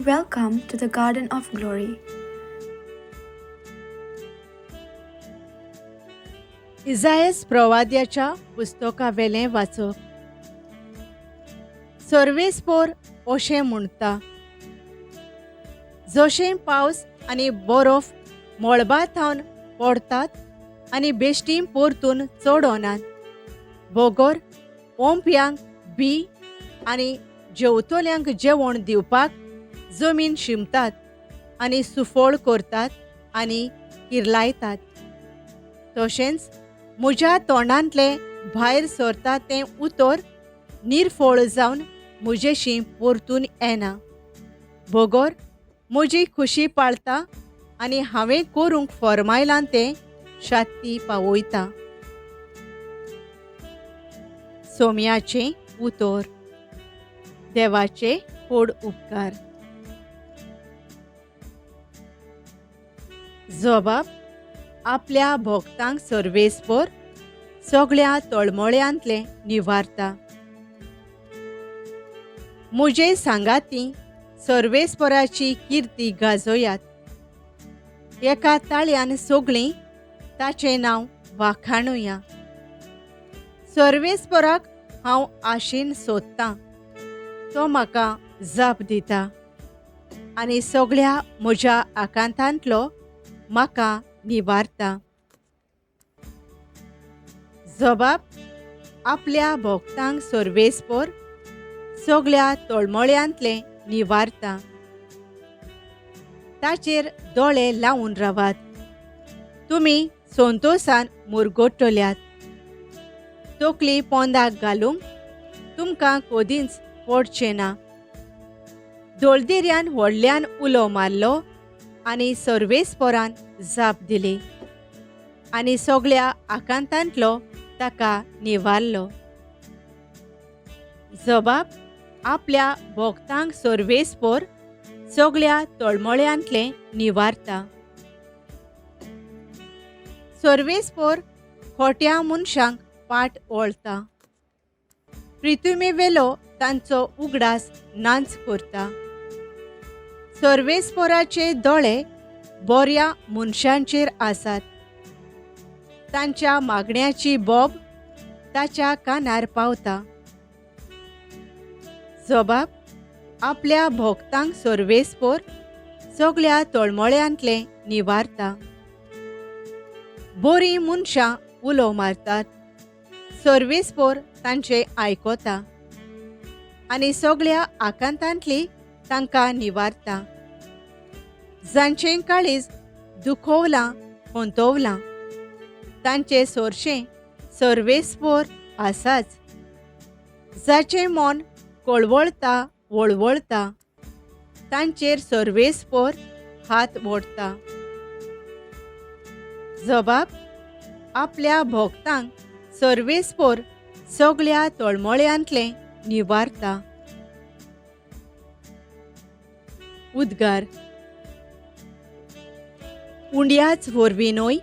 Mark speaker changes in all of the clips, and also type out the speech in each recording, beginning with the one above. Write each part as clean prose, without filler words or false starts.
Speaker 1: Welcome to the Garden of Glory.
Speaker 2: इजायस प्रवाद्याच्या पुस्तकावेलें वाचप. सर्वेस्पोर अशें म्हणटा, जशें पावस आनी बरोफ मळबा थावन पडतात आनी बेश्टी परतून चडोनात, बगर ओंपयांक बी आनी जेवतल्यांक जेवण दिवपाक जमीन शिंपतात आनी सुफळ करतात आनी किर्लायतात, तशेंच म्हज्या तोंडांतलें भायर सरता तें उतर निर्फळ जावन म्हजेशी परतून येना, बगर म्हजी खुशी पाळता आनी हांवें करूंक फर्मायलां तें शाती पावयता. सोम्याचें उतर. देवाचे कोड उपकार. जबाब आपल्या भोक्तांक सर्वेस्पोर सगळ्या तळमळ्यांतलें निवारता. म्हजे सांगाती सर्वेस्पोराची किर्ती गाजोयात, एका ताळ्यान सगळीं ताचें नांव वाखाणुया. सर्वेस्पोराक हांव आशेन सोदतां, तो म्हाका जाप दिता आनी सगळ्या म्हज्या आकांतांतलो म्हाका निवारता. जबाब आपल्या भोक्तांक सर्वेस्पोर सगळ्या तळमळ्यांतलें निवारता. ताचेर दोळे लावन रावात, तुमी संतोसान मुरगोटल्यात. तकली पोंदाक घालूंक तुमकां कदींच पडचें ना. दोळदिऱ्यान व्हडल्यान उलो मारलो आनी सर्वेस्पोरान जाप दिली आनी सगळ्या आकांतांतलो ताका निवारलो. जबाब आपल्या भोक्तांक सर्वेस्पोर सगळ्या तळमळ्यांतलें निवारता. सर्वेस्पोर खोट्या मनशांक पाट वळता, प्रिथुमेवेलो तांचो उगडास नाच करता. सर्वेस्पोराचे दोळे बऱ्या मनशांचेर आसात, तांच्या मागण्याची बोब ताच्या कानार पावता. जबाब आपल्या भोक्तांक सर्वेस्पोर सगळ्या तळमळ्यांतलें निवारता. बरीं मनशां उलो मारतात, सर्वेस्पोर तांचें आयकता आनी सगळ्या आकांतांतली तांकां निवारता. जांचें काळीज दुखोवलां खंतोवलां तांचें सोरशें सर्वेस्पोर आसाच. जाचें मन कळवळता वळवळता तांचेर सर्वेस्पोर हात ओडटा. जबाब आपल्या भोक्तांक सर्वेस्पोर सगळ्या तळमळ्यांतलें निवारता. उद्गार. उंड्याच वरवीं न्हय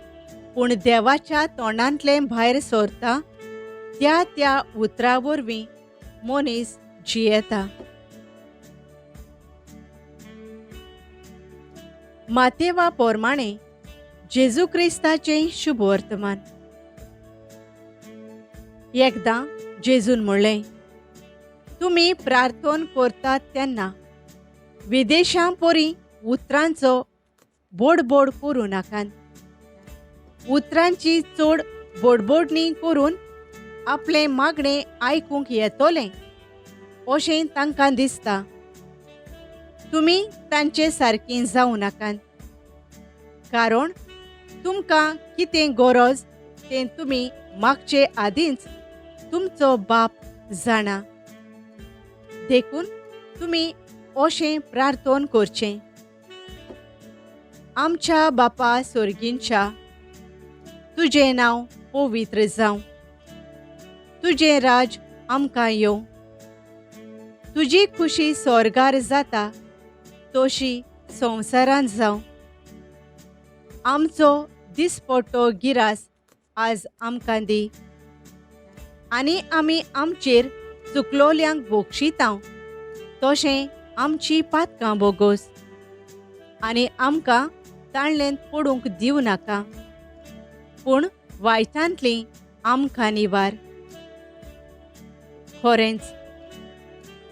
Speaker 2: पूण देवाच्या तोंडांतलें भायर सरता त्या त्या उतरा वरवीं मनीस जियेता. मातेवा पोरमाणें जेजू क्रिस्ताचें शुभवर्तमान. एकदां जेजून म्हणलें, तुमी प्रार्थन करतात तेन्ना विदेशां परी उतरांचो बोडबोड करूं नाकात. उतरांची चड बोडबोडणी करून आपलें मागणें आयकूंक येतलें अशें तांकां दिसता. तुमी तांचे सारकीं जावं नाकात, कारण तुमकां कितें गरज तें तुमी मागचे आदींच तुमचो बाप जाणा. देखून तुमी अशें प्रार्थन करचें, आमच्या बापा सोर्गींच्या, तुजें नांव पवित्र जावं, तुजें राज आमकां येवं, तुजी खुशी स्वर्गार जाता तशी संवसारांत जावं. आमचो दिसपट्टो गिरास आज आमकां दी आनी आमी आमचेर चुकलोल्यांक बोक्षितांव तशें आमची पातकां बोगोस आनी आमकां ताणलेंत पडूंक दिवं नाका, पूण वायटांतली आमकां निवार. खरेंच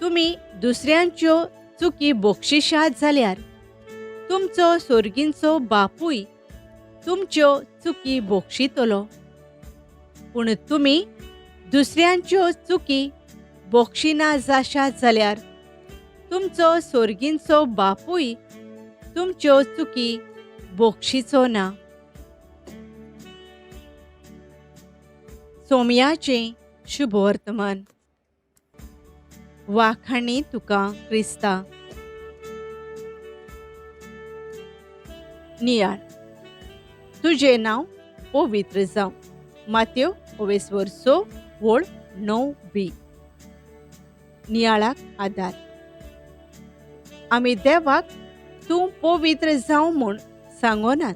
Speaker 2: तुमी दुसऱ्यांच्यो चुकी बक्षिशात जाल्यार तुमचो सोर्गींचो बापूय तुमच्यो चुकी बक्षितलो. पूण तुमी दुसऱ्यांच्यो चुकी बक्षिना जाशात जाल्यार तुमचो सोर्गींचो बापूय तुमच्यो चुकी बक्षिचो ना. सोम्याचें शुभवर्तमान. वाखाणी तुका क्रिस्ता. नियाळ. तुजें नांव पवित्र जावं. मात्यो ओवेसवर 6 वळ 9b. नियाळाक आदार. आमी देवाक तूं पवित्र जावं म्हूण सांगोनात,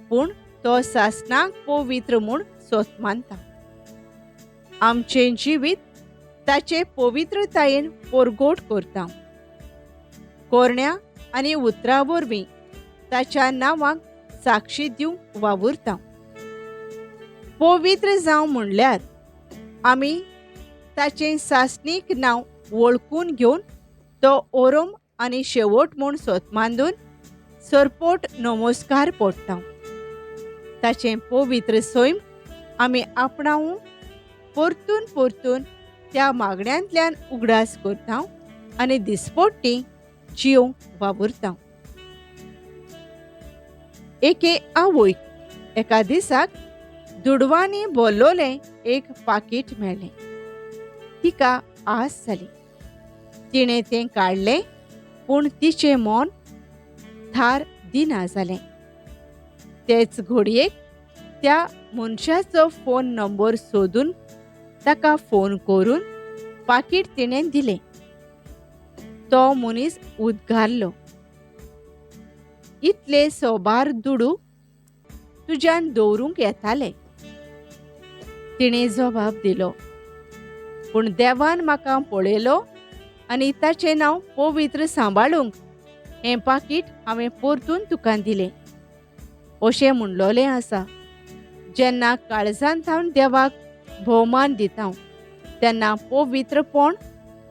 Speaker 2: पूण तो सासणाक पवित्र म्हूण सोत मानता. आमचें जिवीत ताचे पवित्रतायेन परगोट करता. कोरण्या आनी उतरां वरवीं ताच्या नांवाक साक्षी दिवंक वावुरता. पवित्र जावं म्हणल्यार आमी ताचें सासणीक नांव वळखून घेवन तो ओरोम आनी शेवट म्हूण सोत मांदून सरपोट नमस्कार पडटा. ताचें पवित्र सैम आमी आपणावूं परतून परतून त्या मागण्यांतल्यान उगडास करता आनी दिसपट्टी जियोंक वावुरता. एके आवयक एका दिसाक दुडवांनी भरलोलें एक पाकीट मेळ्ळें. तिका आस जाली. तिणें तें काडलें, पूण तिचें मन थार दिना जालें. तेच घडयेक त्या मनशाचो फोन नंबर सोदून ताका फोन करून पाकीट तिणें दिलें. तो मनीस उद्गारलो, इतले सोबार दुडू तुज्यान दवरूंक येताले. तिणें जबाब दिलो, पूण देवान म्हाका पळयलो आनी ताचें नांव पवित्र सांबाळूंक हें पाकीट हांवें परतून तुका दिलें. अशें म्हणलोलें आसा, जेन्ना काळजान थावन देवाक भोवमान दिता तेन्ना पवित्रपण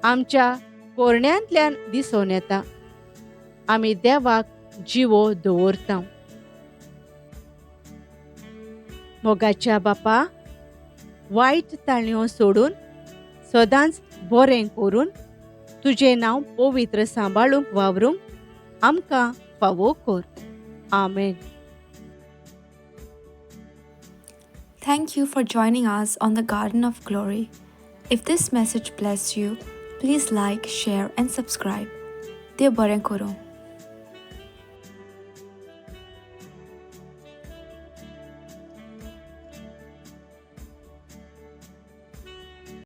Speaker 2: आमच्या कोरण्यांतल्यान दिसून येता. आमी देवाक जिवो दवरता. मोगाच्या बापा, वायट ताळयो सोडून सदांच बरें करून तुजें नांव पवित्र सांबाळूंक वावरूंक आमकां फावो कर. आमेन.
Speaker 1: Thank you for joining us on the Garden of Glory. If this message blessed you, please like, share and subscribe. देव बरें करूं.